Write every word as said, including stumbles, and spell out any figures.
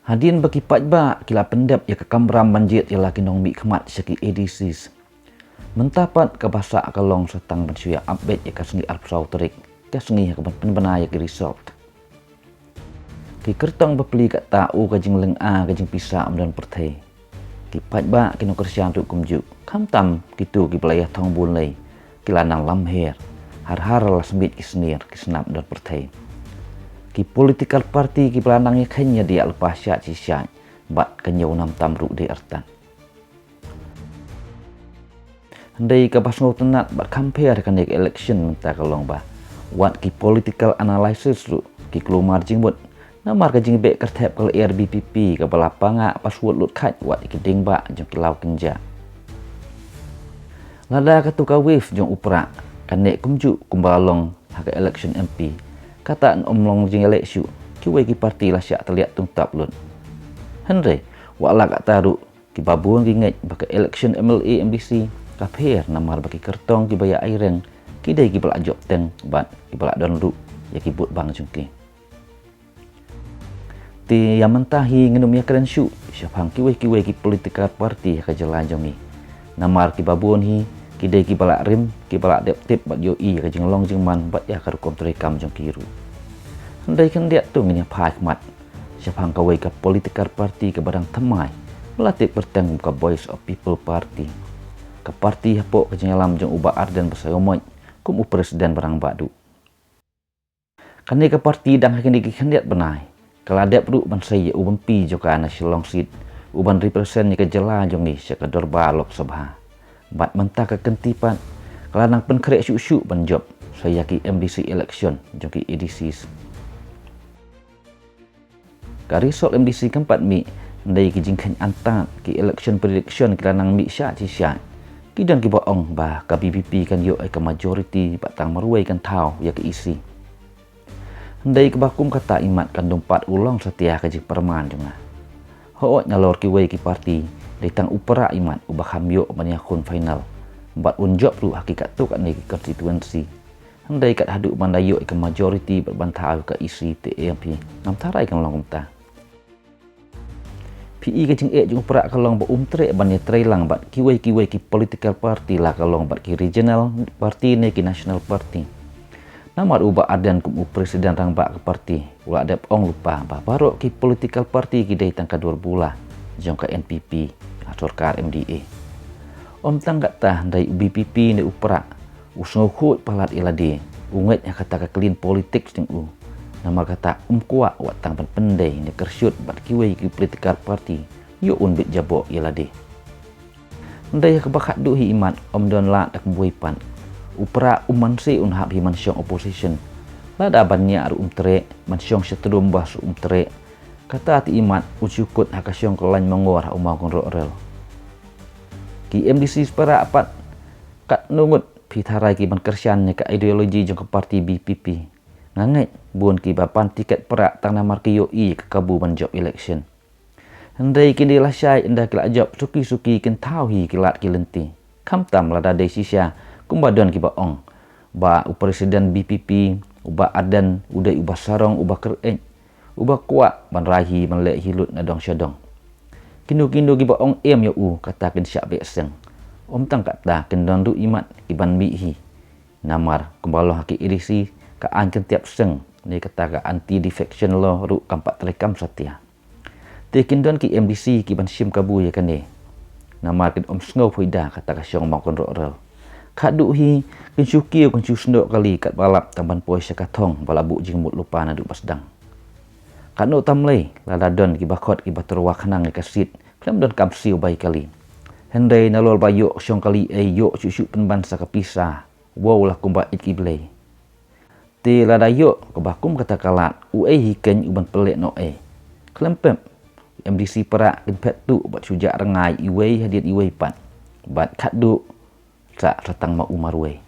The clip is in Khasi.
Hadien ba ki paidbah ki la pyndep ïa ka kamram ban jied ïa la ki nongmihkhmat sha ki A D Cs, mynta pat kaba sah ka long sa tang ban shu ïa update ïa ka sngi arphew saw tarik, ka sngi ha kaban pynbna ïa ki result. Ki kyrtong bapli kata u ka jinglynga ka jingpisa ym don pyrthei. Ki paidbah ki nongkyrshan ruh kumjuh, khamtam kito kiba la ïathong bun lei, ki la nang lamher. Har har la smiej ki snier ki snap don pyrthei. Ki political party kiba la nang ïakheiñ ïadiah lypa shait shi shait, bad ka ñiew nam tam ruh dei artat. Hynrei kaba sngewtynnat bad kham pher kane ka election mynta ka long ba wat ki political analysis ruh ki kulmar jingmut, namar ka jingbeh kyrthep ka lyer B P P kaba la panga password lut khait wat ïa ki ding ba jong ki law kynja. Lada katu ka wave jong u Prah ka neh kumjuh kumba long ha ka election M P, kata yn ym long jingïaleh shuh, kiwei ki party la shah tylliat tungtap lut. Hynrei wat la kata ruh, kiba bun ki ngeit ba ka election M L A M D C ka pher namar ba ki kyrtong kiba ïa aireng ki dei kiba la jop teng bad kiba la don ruh ïa ki vote bank jong ki. Te ïa mynta hi ngin ym ïakren shuh shaphang kiwei kiwei ki political party ha ka jylla jong ngi, namar kiba bun hi ki dei kiba la rim, kiba la dep tip bad ïohi ïa ka jinglong jingman bad ïa ka rukom treikam jong ki ruh. Hynrei khyndiat to ngin ïa phai khmat shaphang kawei ka political party kaba dang thymmai ba la tip kyrteng ka Voice of People Party, ka party hapoh ka jingïalam jong u Bah Ardent Basaiawmoit kum u president ba rangbah duh. Kane ka party dang ha kine ki khyndiat bnai ka la dep ruh ban sei ïa u M P jong ka na Shillong seat, u ban represent ïa ka jylla jong ngi sha ka dorbar Lok Sabha. Bad mynta ka kynti pat ka la nang pynkhreh shuh shuh ban jop sa ïa ki M D C election jong ki A D Cs. Ka result M D C kam pat mih, hynrei ki jingkheiñ antad, ki election prediction ki la nang mih shait shi shait. Ki don kiba ong ba ka V P P kan ïoh ïa ka majority bad tang marwei kan thaw ïa ka E C. Hynrei kaba kum kata imat kan dum pat u long satia ka jingpyrman jong nga. Hooid nalor kiwei ki party dei tang u Prah imat uba kham ïoh ban ïakhun final bad un jop ruh ha ki katto katne ki constituency. Hynrei kat haduh ban da ïoh ïa ka majority bad ban thaw ïa ka E C te em phi, ngam tharai kan long kumta. Phi i ka jingeh jong u Prah ka long ba um treh ban ïatreilang bad kiwei kiwei ki political party, la ka long bad ki regional party ne ki national party. Namar u Bah Ardent kum u president rangbah ka party u la dep ong lypa ba baroh ki political party ki dei tang ka dur bula jong ka N P P ha sorkar M D A. Ym tang kata, hynrei u V P P ne u Prah u sngewkhuid palat ïa lade, u ngeit ha kata ka clean politics jong u. Namar kata um kwah wat tang ban pyndei ne kyrshut bad kiwei ki political party ïoh un bit jaboh ïa lade. Hynrei ha kaba khatduh hi imat ym don lad da kaba wei pat. U Prah um man se un hap hi man shong opposition. Lada ban ñiah ruh um treh, man shong shatrum bas ruh um treh. Kata te imat un shu kut ha ka shong kyllaiñ mangor ha u maw kynroh rel. Ki M D C Prah pat, katno ngut phi tharai ki ban kyrshan ïa ka ideology jong ka party V P P? Nga ngeit bun kiba pan tiket Prah tang namar ki ïohi ïa ka kabu ban jop election. Hynrei kin dei lashai ynda ki la jop suki suki kin thaw hi ki lad ki lynti. Khamtam lada dei shisha kumba don kiba ong ba u president V P P, u Bah Ardent, u dei uba sarong, uba kyreit, uba kwah ban rai hi ban leh hi lut na dong sha dong. Kino kino kiba ong em ïa u kata kin shah beh seng. Ym tang kata, kin don ruh imat ki ban mih hi. Namar kumba long ha ki A D C, ka aiñ kyntiap seng ne kata ka anti defection law ruh kam pat treikam satia. Te kin don ki M D C ki ban shim kabu ïa kane. Namar kin ym sngew phuida kata ka shong maw kynroh rel. Khatduh hi kin shu kiew kin shu snoh kali katba lap tang ban poi sha ka thong ba la buh jingmut lypa naduh ba sdang. Katno tam lei lada don kiba khot kiba tyrwa khnang ïa ka seat khlem don kam siew bai kali. Hynrei nalor ba ïoh shong kali ei ïoh shuh shuh pynban sa ka pisa. Wow la kumba ïeit ki blei. Te lada ïoh kaba kum kata ka lad, uei hi kein u ban pynleh noh ei? Khlem pep, M D C Prah kin phet tuh bad shu jah rngai iwei hadien iwei pat. Bad khatduh sa sa tang ma u marwei.